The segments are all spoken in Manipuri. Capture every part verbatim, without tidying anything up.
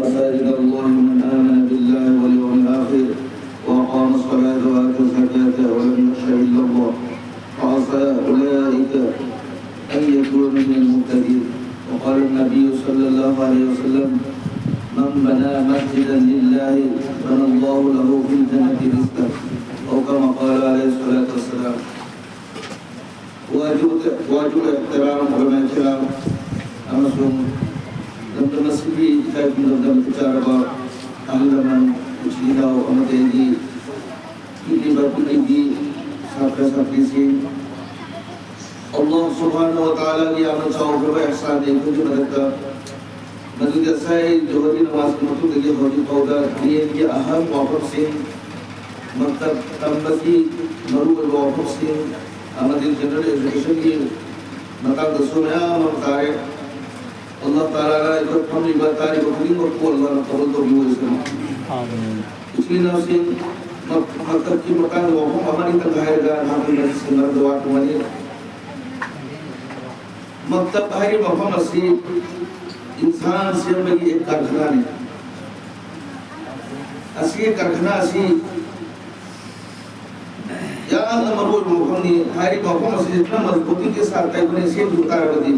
مساجد الله من آمن بالله واليوم الآخر وأقام الصلاة وآتى الزكاة ولم يخش إلا الله فعسى أولئك أن يكونوا من المهتدين. وقال النبي صلى الله عليه وسلم: من بنى مسجدا لله بنى الله له في الجنة بيتا، أو كما قال عليه الصلاة والسلام. Wajib, wajib ihtiram ulama kiram, amasung lamdam asibi kai lamdam bichara ba, ahli laman, ichinaw amategi, ili ba ili bi, sabra sabri si. Allah subhanahu wa ta'ala ki aman chau ba ihsan de kudi madakka. ꯃꯗꯨꯗꯤ ꯉꯁꯥꯏ ꯖꯣꯍꯔꯒꯤ ꯅꯃꯥꯖꯀꯤ ꯃꯇꯨꯡꯗꯒꯤ ꯍꯧꯖꯤꯛ ꯐꯥꯎꯗ ꯂꯦꯟꯒꯤ ꯑꯍꯪꯕ ꯋꯥꯐꯝꯁꯤꯡ, ꯃꯛꯇꯕ ꯇꯝꯕꯒꯤ ꯃꯔꯨꯑꯣꯏꯕ ꯋꯥꯐꯝꯁꯤꯡ ꯑꯃꯗꯤ ꯖꯦꯅꯔꯦꯜ ꯑꯦꯖꯨꯀꯦꯁꯟꯒꯤ ꯃꯇꯥꯡꯗꯁꯨ ꯃꯌꯥꯝ ꯑꯃ ꯇꯥꯔꯦ꯫ ꯑꯜꯂꯥꯍ ꯇꯥꯂꯥꯅ ꯑꯩꯈꯣꯏ ꯐꯝꯂꯤꯕ ꯇꯥꯔꯤꯕ ꯈꯨꯗꯤꯡꯃꯛꯄꯨ ꯑꯜꯂꯥꯍꯅ ꯀꯕꯨꯜ ꯇꯧꯕꯤꯌꯨ꯫ ꯑꯥꯃꯤꯟ꯫ ꯏꯆꯤꯜ ꯏꯅꯥꯎꯁꯤꯡ, ꯃꯛ-, ꯃꯛꯇꯕꯀꯤ ꯃꯇꯥꯡꯗ ꯋꯥꯐꯝ ꯑꯃꯅꯤꯇꯪ ꯍꯥꯏꯔꯒ ꯅꯍꯥꯛꯀꯤ ꯃꯁꯤ ꯁꯤꯟꯅꯕꯗ ꯋꯥꯠꯄ ꯃꯅꯤ꯫ ꯃꯛꯇꯕ ꯍꯥꯏꯔꯤꯕ ꯃꯐꯝ ꯑꯁꯤ ꯏꯟꯁꯥꯟ ꯁꯦꯝꯕꯒꯤ ꯀꯔꯈꯅꯥꯅꯤ꯫ ꯑꯁꯤꯒꯤ ꯀꯔꯈꯅꯥ ꯑꯁꯤ ꯌꯥꯝꯅ ꯃꯔꯨ ꯑꯣꯏꯕ ꯃꯐꯝꯅꯤ꯫ ꯍꯥꯏꯔꯤꯕ ꯃꯐꯝ ꯑꯁꯤ ꯄꯨꯝꯅꯃꯛ ꯈꯨꯗꯤꯡꯒꯤ ꯁꯥꯇ꯭ꯔ ꯑꯩꯈꯣꯏꯅ ꯁꯦꯝꯈꯤꯕ ꯇꯥꯔꯒꯗꯤ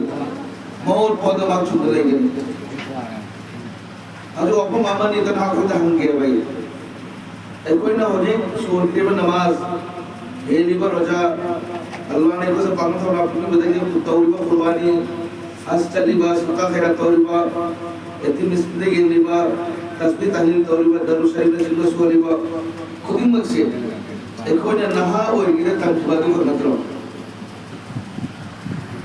ꯃꯑꯣꯡ ꯐꯥꯎꯗ ꯃꯥꯛ ꯆꯨꯝꯅ ꯂꯩꯒꯅꯤ꯫ ꯑꯗꯨ ꯋꯥꯐꯝ ꯑꯃꯅꯤ ꯅꯍꯥꯛ ꯑꯩꯈꯣꯏꯗ ꯍꯪꯒꯦꯕ ꯑꯩ꯫ ꯑꯩꯈꯣꯏꯅ ꯍꯧꯖꯤꯛ ꯁꯣꯟꯈ꯭ꯔꯤꯕ ꯅꯃꯥꯖ, ꯍꯦꯜꯂꯤꯕ ꯔꯣꯖꯥ, ꯑꯜꯂꯥꯍꯅ ꯑꯩꯈꯣꯏꯗ ꯄꯥꯡꯒꯜ ꯊꯧꯅꯥ ꯄꯤꯕꯤꯕꯗꯒꯤ ꯇꯧꯔꯤꯕ ꯀꯨꯔꯕꯥꯅꯤ, ꯍꯖ ꯆꯠꯂꯤꯕ, ꯁꯗꯀꯥ ꯈꯩꯔꯥꯠ ꯇꯧꯔꯤꯕ, ꯌꯦꯇꯤꯝ ꯃꯤꯁꯀꯤꯟꯗ ꯌꯦꯡꯂꯤꯕ, ꯇꯁꯕꯤꯍ ꯇꯍꯂꯤꯜ ꯇꯧꯔꯤꯕ, ꯗꯔꯨꯗ ꯁꯔꯤꯐꯅꯆꯤꯡꯕ ꯁꯣꯜꯂꯤꯕ ꯈꯨꯗꯤꯡꯃꯛꯁꯦ ꯑꯩꯈꯣꯏꯅ ꯅꯍꯥ ꯑꯣꯏꯔꯤꯉꯩꯗ ꯇꯝꯈꯤꯕ ꯑꯗꯨꯈꯛ ꯅꯠꯇ꯭ꯔꯣ?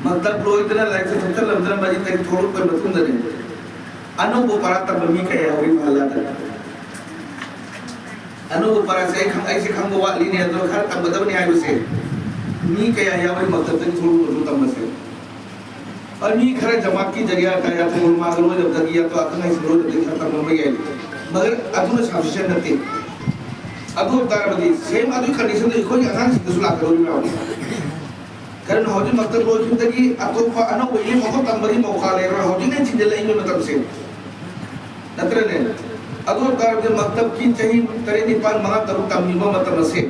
ꯃꯛꯇꯕ ꯂꯣꯏꯗꯅ ꯂꯥꯏꯔꯤꯛꯁꯦ ꯊꯣꯛꯆꯜꯂꯝꯗꯅ ꯃꯁꯤꯗꯒꯤ ꯊꯣꯛꯂꯛꯄꯒꯤ ꯃꯇꯨꯡꯗꯅꯦ ꯑꯅꯧꯕ ꯄꯔꯥ ꯇꯝꯕ ꯃꯤ ꯀꯌꯥ ꯌꯥꯎꯔꯤ ꯃꯍꯜꯂꯥꯗ? ꯑꯅꯧꯕ ꯄꯔꯥꯁꯦ ꯑꯩ ꯈꯪ-, ꯑꯩꯁꯦ ꯈꯪꯕ ꯋꯥꯠꯂꯤꯅꯦ, ꯑꯗꯨꯅ ꯈꯔ ꯇꯝꯒꯗꯕꯅꯤ ꯍꯥꯏꯕꯁꯦ ꯃꯤ ꯀꯌꯥ ꯌꯥꯎꯔꯤ ꯃꯛꯇꯕꯇꯒꯤ ꯊꯣꯛꯂꯛꯄꯗꯨ ꯇꯝꯕꯁꯦ? ꯑꯗꯨ ꯃꯤ ꯈꯔ ꯖꯃꯥꯠꯀꯤ ꯖꯒꯤꯌꯥ ꯀꯌꯥ ꯊꯣꯛꯂꯛꯄ ꯃꯥꯒ ꯂꯣꯏꯗꯕꯗꯒꯤ ꯑꯇꯣꯞꯄ ꯑꯈꯪ ꯑꯍꯩꯁꯤꯡ ꯂꯣꯏꯗꯕꯗꯒꯤ ꯈꯔ ꯇꯝꯂꯝꯕ ꯌꯥꯏ꯫ ꯃꯒꯔ ꯑꯗꯨꯅ sufficient ꯅꯠꯇꯦ꯫ ꯑꯗꯨ ꯑꯣꯏ ꯇꯥꯔꯕꯗꯤ same ꯑꯗꯨꯒꯤ condition ꯗꯨ ꯑꯩꯈꯣꯏꯒꯤ ꯑꯉꯥꯡꯁꯤꯡꯗꯁꯨ ꯂꯥꯛꯀꯗꯧꯔꯤꯕ ꯃꯌꯥꯝ꯫ ꯀꯔꯝꯅ ꯍꯧꯖꯤꯛ ꯃꯛꯇꯕ ꯂꯣꯏꯈꯤꯕꯗꯒꯤ ꯑꯇꯣꯞꯄ ꯑꯅꯧꯕ ꯏꯂꯤꯝ ꯑꯃ ꯇꯝꯕꯒꯤ ꯃꯧꯀꯥ ꯂꯩꯔꯣꯏ, ꯍꯧꯖꯤꯛꯅ ꯆꯤꯟꯖꯜꯂꯛꯏꯕ ꯃꯇꯝꯁꯦ꯫ ꯅꯠꯇ꯭ꯔꯅꯦ? ꯑꯗꯨ ꯑꯣꯏꯇꯥꯔꯗꯤ ꯃꯛꯇꯕꯀꯤ ꯆꯍꯤ ꯇꯔꯦꯠ, ꯅꯤꯄꯥꯜ, ꯃꯉꯥ, ꯇꯔꯨꯛ ꯇꯝꯃꯤꯕ ꯃꯇꯝ ꯑꯁꯦ,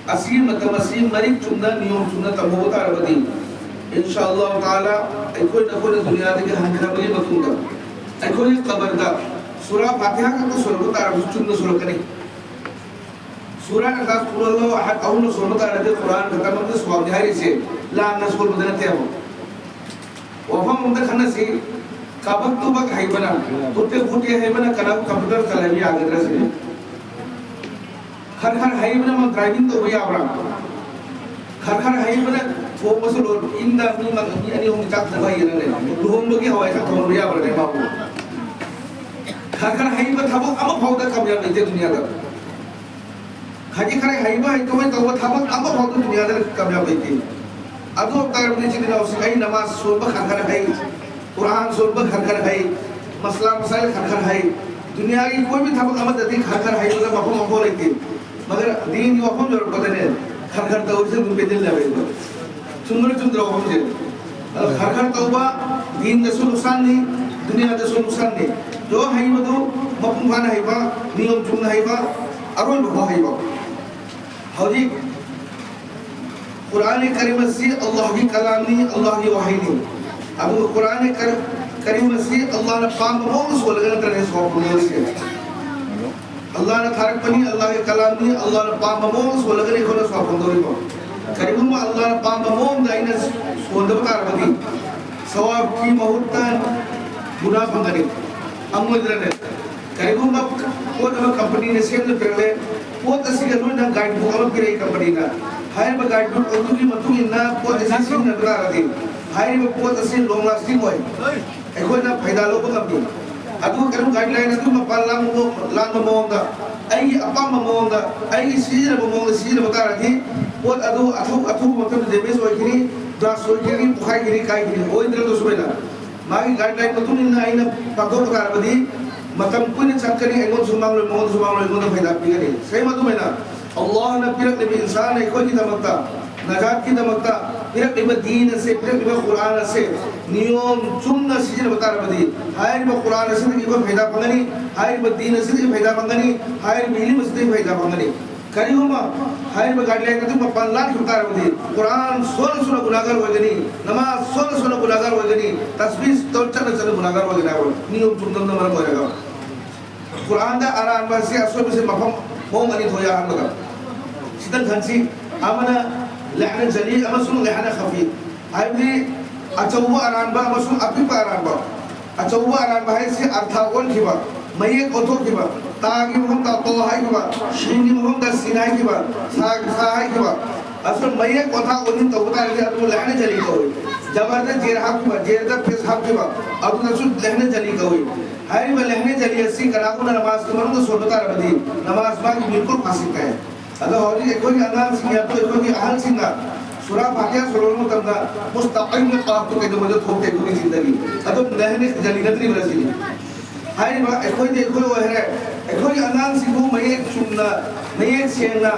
ꯑꯁꯤꯒꯤ ꯃꯇꯝ ꯑꯁꯤ ꯃꯔꯤꯛ ꯆꯨꯝꯅ, ꯅꯤꯌꯣꯝ ꯆꯨꯝꯅ ꯇꯝꯍꯧꯕ ꯇꯥꯔꯕꯗꯤ, ꯏꯟꯁꯥ ꯑꯜꯂꯥꯍ ꯇꯥꯂꯥ, ꯑꯩꯈꯣꯏꯅ, ꯑꯩꯈꯣꯏꯅ ꯗꯨꯅꯤꯌꯥꯗꯒꯤ ꯍꯟꯈ꯭ꯔꯕꯒꯤ ꯃꯇꯨꯡꯗ ꯑꯩꯈꯣꯏꯒꯤ ꯀꯕꯔꯗ ꯁꯨꯔꯥ ꯐꯥꯇꯤꯍꯥ ꯈꯛꯇ ꯁꯣꯜꯂꯛꯄ ꯇꯥꯔꯕꯁꯨ ꯆꯨꯝꯅ ꯁꯣꯜꯂꯛꯀꯅꯤ꯫ ꯁꯨꯔꯥ ꯏꯈ꯭ꯂꯥꯁ, ꯀꯨꯜ ꯍꯨꯋꯜꯂꯥꯍꯨ ꯑꯍꯗ ꯑꯍꯨꯝꯂꯛ ꯁꯣꯟꯕ ꯇꯥꯔꯗꯤ ꯀꯨꯔꯥꯟ ꯈꯛꯇꯃꯛꯇ ꯁ꯭ꯋꯥꯕꯅꯤ ꯍꯥꯏꯔꯤꯁꯦ ꯂꯥꯟꯅ ꯁꯣꯟꯕꯗ ꯅꯠꯇꯦꯕ꯫ ꯋꯥꯐꯝ ꯑꯝꯇ ꯈꯟꯅꯁꯤ, ꯀꯥꯕꯛ ꯇꯨꯕꯛ ꯍꯩꯕꯅ, ꯇꯨꯠꯇꯦ ꯐꯨꯠꯇꯦ ꯍꯩꯕꯅ ꯀꯅꯥꯕꯨ ꯀꯝꯄ꯭ꯌꯨꯇꯔ ꯆꯂꯥꯏꯕ ꯌꯥꯒꯗ꯭ꯔꯥ ꯁꯤꯅꯤ? ꯈꯔ ꯈꯔ ꯍꯩꯕꯅ ꯑꯃ ꯗ꯭ꯔꯥꯏꯚꯤꯡ ꯇꯧꯕ ꯌꯥꯕ꯭ꯔꯥ? ꯈꯔ ꯈꯔ ꯍꯩꯕꯅ ꯊꯣꯡꯕꯁꯨ ꯂꯣꯏ, ꯏꯟꯗ ꯃꯤ ꯃ-, ꯃꯤ ꯑꯅꯤ ꯑꯍꯨꯝꯒꯤ ꯆꯥꯛ ꯊꯣꯡꯕ ꯍꯩꯒꯗ꯭ꯔꯅꯦ? ꯂꯨꯍꯣꯡꯕꯒꯤ ꯍꯋꯥꯏ ꯆꯥꯛ ꯊꯣꯡꯍꯟꯕ ꯌꯥꯕ꯭ꯔꯅꯦ ꯃꯥꯕꯨ? ꯈꯔ ꯈꯔ ꯍꯩꯕ ꯊꯕꯛ ꯑꯃꯐꯥꯎꯗ ꯀꯥꯃꯌꯥꯕ ꯂꯩꯇꯦ ꯗꯨꯅꯤꯌꯥꯗ꯫ ꯈꯖꯤꯛ ꯈꯔ ꯍꯩꯕ ꯍꯩꯇꯕ ꯇꯧꯕ ꯊꯕꯛ ꯑꯃꯐꯥꯎꯗ ꯗꯨꯅꯤꯌꯥꯗ ꯀꯥꯃꯌꯥꯕ ꯂꯩꯇꯦ꯫ ꯑꯗꯨ ꯑꯣꯏꯇꯥꯔꯕꯗꯤ ꯏꯆꯤꯟ ꯏꯅꯥꯎꯁꯤꯡ, ꯑꯩ ꯅꯃꯥꯖ ꯁꯣꯟꯕ ꯈꯔ ꯈꯔ ꯍꯩ, ꯀꯨꯔꯥꯟ ꯁꯣꯟꯕ ꯈꯔ ꯈꯔ ꯍꯩ, ꯃꯁꯂꯥ ꯃꯁꯥꯏꯜ ꯈꯔ ꯈꯔ ꯍꯩ, ꯗꯨꯅꯤꯌꯥꯒꯤ ꯀꯣꯏꯕꯤ ꯊꯕꯛ ꯑꯃꯗꯗꯤ ꯈꯔ ꯈꯔ ꯍꯩꯕꯗ ꯃꯐꯝ ꯑꯃꯐꯥꯎ ꯂꯩꯇꯦ꯫ ꯃꯒꯔ ꯗꯤꯟꯒꯤ ꯋꯥꯐꯝ ꯌꯧꯔꯛꯄꯗꯅꯦ, ꯈꯔ ꯈꯔ ꯇꯧꯔꯤꯁꯦ ꯑꯗꯨꯝ ꯄꯦꯟꯁꯤꯜꯂꯦꯕ ꯑꯩꯗꯣ꯫ ꯆꯨꯝꯕ꯭ꯔꯥ ꯆꯨꯝꯗ꯭ꯔꯣ ꯋꯥꯐꯝꯁꯦ? ꯑꯗꯣ ꯈꯔ ꯈꯔ ꯇꯧꯕ, ꯗꯤꯟꯗꯁꯨ ꯂꯨꯛꯁꯥꯟꯅꯤ, ꯗꯨꯅꯤꯌꯥꯗꯁꯨ ꯂꯨꯛꯁꯥꯟꯅꯤ꯫ ꯗꯣ ꯍꯩꯕꯗꯨ ꯃꯄꯨꯡ ꯐꯥꯅ ꯍꯩꯕ, ꯅꯤꯌꯣꯝ ꯆꯨꯝꯅ ꯍꯩꯕ, ꯑꯔꯣꯏꯕ ꯐꯥꯎ ꯍꯩꯕ꯫ ꯍꯧꯖꯤꯛ ꯀꯨꯔꯥꯟ ꯀꯔꯤꯝ ꯑꯁꯤ ꯑꯜꯂꯥꯍꯒꯤ ꯀꯂꯥꯝꯅꯤ, ꯑꯜꯂꯥꯍꯒꯤ ꯋꯥꯍꯩꯅꯤ꯫ ꯑꯗꯨꯒ ꯀꯨꯔꯥꯟ ꯀꯔ-, ꯀꯔꯤꯝ ꯑꯁꯤ ꯑꯜꯂꯥꯍꯅ ꯄꯥꯝꯕ ꯃꯑꯣꯡꯗ ꯁꯣꯜꯂꯒ ꯅꯠꯇ꯭ꯔꯅꯦ ꯁꯣꯔ ꯍꯣꯟꯗꯣꯛꯂꯤꯁꯦ꯫ ꯑꯜꯂꯥꯍꯅ ꯊꯥꯔꯛꯄꯅꯤ, ꯑꯜꯂꯥꯍꯒꯤ ꯀꯂꯥꯝꯅꯤ, ꯑꯜꯂꯥꯍꯅ ꯄꯥꯝꯕ ꯃꯑꯣꯡꯗ ꯁꯣꯜꯂꯒꯅꯤ ꯑꯩꯈꯣꯏꯅ ꯁꯣꯔ ꯍꯣꯟꯗꯣꯛꯂꯤꯕ꯫ ꯀꯔꯤꯒꯨꯝꯕ ꯑꯜꯂꯥꯍꯅ ꯄꯥꯝꯕ ꯃꯑꯣꯡꯗ ꯑꯩꯅ ꯁꯣꯟꯗꯕ ꯇꯥꯔꯕꯗꯤ, ꯁꯋꯥꯕꯀꯤ ꯃꯍꯨꯠꯇ ꯒꯨꯅꯥ ꯐꯪꯒꯅꯤ꯫ ꯐꯪꯉꯣꯏꯗ꯭ꯔꯅꯦ? ꯀꯔꯤꯒꯨꯝꯕ ꯄꯣꯠ ꯑꯃ ꯀꯝꯄꯅꯤꯅ ꯁꯦꯝꯗꯨꯅ ꯄꯤꯔꯛꯂꯦ, ꯄꯣꯠ ꯑꯁꯤꯒ ꯂꯣꯏꯅꯅ ꯒꯥꯏꯗ ꯕꯨꯛ ꯑꯃ ꯄꯤꯔꯛꯏ ꯀꯝꯄꯅꯤꯅ꯫ ꯍꯥꯏꯔꯤꯕ ꯒꯥꯏꯗ ꯕꯨꯛ ꯑꯗꯨꯒꯤ ꯃꯇꯨꯡ ꯏꯟꯅ ꯄꯣꯠ ꯑꯁꯤ ꯁꯤꯖꯤꯟꯅꯕ ꯇꯥꯔꯒꯗꯤ, ꯍꯥꯏꯔꯤꯕ ꯄꯣꯠ ꯑꯁꯤ ꯂꯣꯡ ꯂꯥꯁꯇꯤꯡ ꯑꯣꯏ, ꯑꯩꯈꯣꯏꯅ ꯐꯥꯏꯗꯥ ꯂꯧꯕ ꯉꯝꯃꯤ꯫ ꯑꯗꯨ ꯀꯩꯅꯣ ꯒꯥꯏꯗ ꯂꯥꯏꯟ ꯑꯗꯨ ꯃꯄꯥꯟ ꯂꯥꯡꯕ ꯃꯑꯣꯡ-, ꯂꯥꯡꯕ ꯃꯑꯣꯡꯗ, ꯑꯩꯒꯤ ꯑꯄꯥꯝꯕ ꯃꯑꯣꯡꯗ, ꯑꯩꯒꯤ ꯁꯤꯖꯤꯟꯅꯕ ꯃꯑꯣꯡꯗ ꯁꯤꯖꯤꯟꯅꯕ ꯇꯥꯔꯗꯤ, ꯄꯣꯠ ꯑꯗꯨ ꯑꯊꯨ-, ꯑꯊꯨꯕ ꯃꯇꯝꯗ ꯗꯦꯃꯦꯖ ꯑꯣꯏꯈꯤꯅꯤ, ꯕ꯭ꯂꯥꯁ ꯑꯣꯏꯈꯤꯅꯤ, ꯄꯣꯈꯥꯏꯈꯤꯅꯤ, ꯀꯥꯏꯈꯤꯅꯤ, ꯑꯣꯏꯗ꯭ꯔꯒꯁꯨ ꯑꯩꯅ ꯃꯥꯒꯤ ꯒꯥꯏꯗꯂꯥꯏꯟ ꯃꯇꯨꯡ ꯏꯟꯅ ꯑꯩꯅ ꯄꯥꯡꯊꯣꯛꯄ ꯇꯥꯔꯕꯗꯤ ꯃꯇꯝ ꯀꯨꯏꯅ ꯆꯠꯀꯅꯤ, ꯑꯩꯉꯣꯟꯗꯁꯨ ꯃꯥꯡꯂꯣꯏ, ꯃꯉꯣꯟꯗꯁꯨ ꯃꯥꯡꯂꯣꯏ, ꯑꯩꯉꯣꯟꯗ ꯐꯥꯏꯗꯥ ꯄꯤꯒꯅꯤ꯫ ꯁꯦꯝ ꯑꯗꯨꯃꯥꯏꯅ ꯑꯜꯂꯥꯍꯅ ꯄꯤꯔꯛꯂꯤꯕ ꯏꯟꯁꯥꯟ ꯑꯩꯈꯣꯏꯒꯤꯗꯃꯛꯇ, ꯅꯖꯥꯠꯀꯤꯗꯃꯛꯇ, ꯄꯤꯔꯛꯂꯤꯕ ꯗꯤꯟ ꯑꯁꯦ, ꯄꯤꯔꯛꯂꯤꯕ ꯀꯨꯔꯥꯟ ꯑꯁꯦ ꯅꯤꯌꯣꯝ ꯆꯨꯝꯅ ꯁꯤꯖꯤꯟꯅꯕ ꯇꯥꯔꯕꯗꯤ, ꯍꯥꯏꯔꯤꯕ ꯀꯨꯔꯥꯟ ꯑꯁꯤꯗꯒꯤ ꯑꯩꯈꯣꯏ ꯐꯥꯏꯗꯥ ꯐꯪꯒꯅꯤ, ꯍꯥꯏꯔꯤꯕ ꯗꯤꯟ ꯑꯁꯤꯗꯒꯤ ꯐꯥꯏꯗꯥ ꯐꯪꯒꯅꯤ, ꯍꯥꯏꯔꯤꯕ ꯏꯂꯤꯝ ꯑꯁꯤꯗꯒꯤ ꯐꯥꯏꯗꯥ ꯐꯪꯒꯅꯤ꯫ ꯀꯔꯤꯒꯨꯝꯕ ꯍꯥꯏꯔꯤꯕ ꯒꯥꯏꯗꯂꯥꯏꯟ ꯑꯗꯨ ꯃꯄꯥꯟ ꯂꯥꯟꯈꯤꯕ ꯇꯥꯔꯕꯗꯤ, ꯀꯨꯔꯥꯟ ꯁꯣꯟꯅ ꯁꯣꯟꯅ ꯒꯨꯅꯥꯒꯥꯔ ꯑꯣꯏꯒꯅꯤ, ꯅꯃꯥꯖ ꯁꯣꯟꯅ ꯁꯣꯟꯅ ꯒꯨꯅꯥꯒꯥꯔ ꯑꯣꯏꯒꯅꯤ, ꯇꯁꯕꯤꯍ ꯆꯠꯅ ꯆꯠꯅ ꯒꯨꯅꯥꯒꯥꯔ ꯑꯣꯏꯒꯅꯤ ꯍꯥꯏꯕ ꯅꯤꯌꯣꯝ ꯆꯨꯝꯗꯕꯅ ꯃꯔꯝ ꯑꯣꯏꯔꯒ꯫ ꯀꯨꯔꯥꯟꯗ ꯑꯔꯥꯟꯕꯁꯦ, ꯑꯁꯣꯏꯕꯁꯦ ꯃꯐꯝ, ꯃꯑꯣꯡ ꯑꯅꯤ ꯊꯣꯛꯏ꯫ ꯑꯍꯥꯟꯕꯗ ꯈꯤꯇꯪ ꯈꯟꯁꯤ, ꯑꯃꯅ ꯂꯦꯍꯅ ꯖꯂꯤ ꯑꯃꯁꯨꯡ ꯂꯦꯍꯅ ꯈꯐꯤ, ꯍꯥꯏꯕꯗꯤ ꯑꯆꯧꯕ ꯑꯔꯥꯟꯕ ꯑꯃꯁꯨꯡ ꯑꯄꯤꯛꯄ ꯑꯔꯥꯟꯕ꯫ ꯑꯆꯧꯕ ꯑꯔꯥꯟꯕ ꯍꯥꯏꯁꯤ ꯑꯔꯊ ꯑꯣꯟꯈꯤꯕ, ꯃꯌꯦꯛ ꯑꯣꯟꯊꯣꯛꯈꯤꯕ, ꯇꯥꯒꯤ ꯃꯐꯝꯗ ꯇꯣ ꯍꯥꯏꯈꯤꯕ, ꯁꯤꯟꯒꯤ ꯃꯐꯝꯗ ꯁꯤꯟ ꯍꯥꯏꯈꯤꯕ, ꯁꯥ, ꯁꯥ ꯍꯥꯏꯈꯤꯕ꯫ ꯑꯁꯨꯝ ꯃꯌꯦꯛ ꯑꯣꯟꯊꯥ ꯑꯣꯟꯁꯤꯟ ꯇꯧꯕ ꯇꯥꯔꯗꯤ ꯑꯗꯨꯕꯨ ꯂꯦꯍꯅ ꯖꯂꯤ ꯀꯧꯏ꯫ ꯖꯕꯔꯗ ꯖꯦꯔ ꯍꯥꯞꯈꯤꯕ, ꯖꯦꯔꯗ ꯄꯦꯁ ꯍꯥꯞꯈꯤꯕ, ꯑꯗꯨꯗꯁꯨ ꯂꯦꯍꯅ ꯖꯂꯤ ꯀꯧꯏ꯫ ꯍꯥꯏꯔꯤꯕ ꯂꯦꯍꯅꯦ ꯖꯂꯤ ꯑꯁꯤ ꯀꯅꯥꯒꯨꯝꯕꯅ ꯅꯃꯥꯖꯀꯤ ꯃꯅꯨꯡꯗ ꯁꯣꯟꯕ ꯇꯥꯔꯕꯗꯤ, ꯅꯃꯥꯖ ꯃꯥꯒꯤ ꯕꯤꯜꯀꯨꯜ ꯐꯥꯁꯤꯛ ꯇꯥꯏ꯫ ꯑꯗꯣ ꯍꯧꯖꯤꯛ ꯑꯩꯈꯣꯏꯒꯤ ꯑꯉꯥꯡꯁꯤꯡ, ꯑꯩꯈꯣꯏ, ꯑꯩꯈꯣꯏꯒꯤ ꯑꯍꯜꯁꯤꯡꯅ ꯁꯨꯔꯥ ꯐꯥꯇꯤꯍꯥ ꯁꯣꯜꯂꯕ ꯃꯇꯝꯗ ꯃꯨꯁꯇꯥꯀꯤꯝ ꯀꯥꯐꯇꯨ ꯀꯩꯗꯧꯕꯗ ꯊꯣꯛꯇꯦ ꯑꯩꯈꯣꯏꯒꯤ ꯆꯤꯟꯗꯒꯤ꯫ ꯑꯗꯨꯝ ꯂꯦꯍꯅꯦ ꯖꯂꯤ ꯅꯠꯇ꯭ꯔꯤꯕ꯭ꯔꯥ ꯁꯤꯅꯤ꯫ ꯍꯥꯏꯔꯤꯕ ꯑꯩꯈꯣꯏꯗꯤ ꯑꯩꯈꯣꯏ ꯑꯣꯏꯈ꯭ꯔꯦ꯫ ꯑꯩꯈꯣꯏꯒꯤ ꯑꯉꯥꯡꯁꯤꯡꯕꯨ ꯃꯌꯦꯛ ꯆꯨꯝꯅ, ꯃꯌꯦꯛ ꯁꯦꯡꯅ,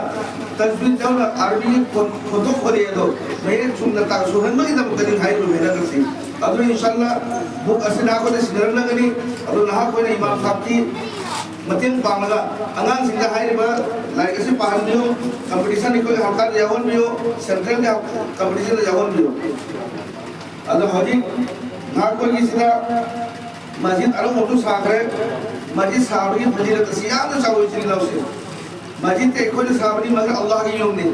ꯇꯖꯕꯤꯗ ꯌꯥꯎꯅ ꯑꯔꯕꯤ ꯈꯣꯟ-, ꯈꯣꯟꯊꯣꯛ ꯈꯣꯜꯂꯤ ꯑꯗꯣ ꯃꯌꯦꯛ ꯆꯨꯝꯅ ꯇꯥꯛꯁꯨꯍꯟꯕꯒꯤꯗꯃꯛꯇꯅꯤ ꯍꯥꯏꯔꯤꯕ ꯃꯦꯍꯅꯠ ꯑꯁꯤ꯫ ꯑꯗꯨ ꯏꯟꯁꯥꯜꯂꯥ ꯕꯨꯛ ꯑꯁꯤ ꯅꯈꯣꯏꯗ ꯁꯤꯟꯅꯔꯝꯂꯒꯅꯤ꯫ ꯑꯗꯨ ꯅꯍꯥꯛꯈꯣꯏꯅ ꯏꯃꯥꯝ ꯁꯥꯍꯕꯀꯤ ꯃꯇꯦꯡ ꯄꯥꯡꯂꯒ ꯑꯉꯥꯡꯁꯤꯡꯗ ꯍꯥꯏꯔꯤꯕ ꯂꯥꯏꯔꯤꯛ ꯑꯁꯤ ꯄꯥꯍꯟꯕꯤꯌꯨ꯫ ꯀꯝꯄꯤꯇꯤꯁꯟ ꯑꯩꯈꯣꯏꯒꯤ ꯍꯜꯀꯥꯗ ꯌꯥꯎꯍꯟꯕꯤꯌꯨ꯫ ꯁꯦꯟꯇ꯭ꯔꯦꯜꯒꯤ ꯀꯝꯄꯤꯇꯤꯁꯟꯗ ꯌꯥꯎꯍꯟꯕꯤꯌꯨ꯫ ꯑꯗꯣ ꯍꯧꯖꯤꯛ ꯅꯈꯣꯏꯒꯤꯁꯤꯗ ꯃꯁꯖꯤꯗ ꯑꯅꯧꯕꯁꯨ ꯁꯥꯈ꯭ꯔꯦ꯫ ꯃꯁꯖꯤꯗ ꯁꯥꯕꯒꯤ ꯐꯖꯤꯂꯠ ꯑꯁꯤ ꯌꯥꯝꯅ ꯆꯥꯎꯏ, ꯏꯆꯤꯜ ꯏꯅꯥꯎꯁꯤꯡ꯫ ꯃꯁꯖꯤꯗꯇꯤ ꯑꯩꯈꯣꯏꯅ ꯁꯥꯕꯅꯤ, ꯃꯁꯤ ꯑꯜꯂꯥꯍꯒꯤ ꯌꯨꯝꯅꯤ꯫